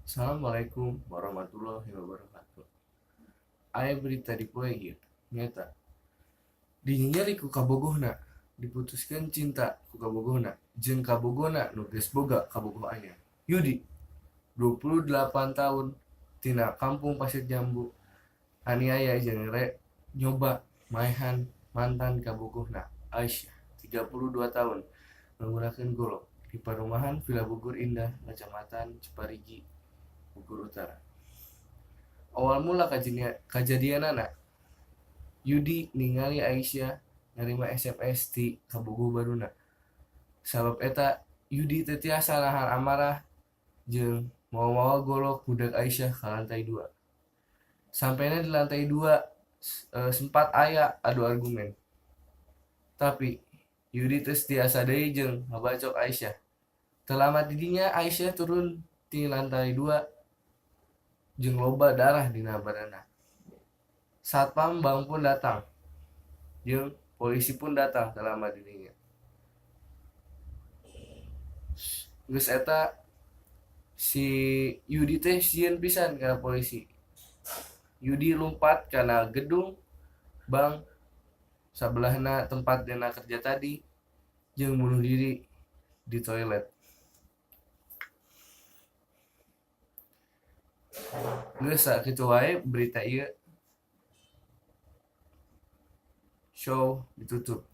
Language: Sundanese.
Assalamualaikum warahmatullahi wabarakatuh. Aya berita di poe ieu nyaeta dinyinyeri ku kabogohna, diputuskeun cinta ku kabogohna jeung kabogohna nu geus boga kabogoh anyar. Yudi, 28 tahun, tina Kampung Pasir Jambu, aniaya jeung rek nyoba maehan mantan kabogohna, Aisyah, 32 tahun, manggunakeun golok di Parumahan Villa Bogor Indah, Kacamatan Ciparigi, Bogor Utara. Awal mula kajadianana, Yudi ningali Aisyah narima SMS ti kabogoh baruna. Sabab eta, Yudi teu tiasa nahan amarah jeung mawa-mawa golok ngudag Aisyah ka lantai dua. Sampena di lantai dua, sempat aya adu argumen. Tapi Yudi teu tiasa deui jeung ngabacok Aisyah. Teu lama ti dinya, Aisyah turun ti lantai dua jeung loba darah dina badanna. Satpam bank pun datang jeung polisi pun datang teu lama di dinya. Geus eta, si Yudi teh sieun pisan kana polisi. Yudi lumpat kana gedung bank sabelahna tempat dina kerja tadi jeung bunuh diri di toilet. Geus sakitu wae berita ieu. Show ditutup.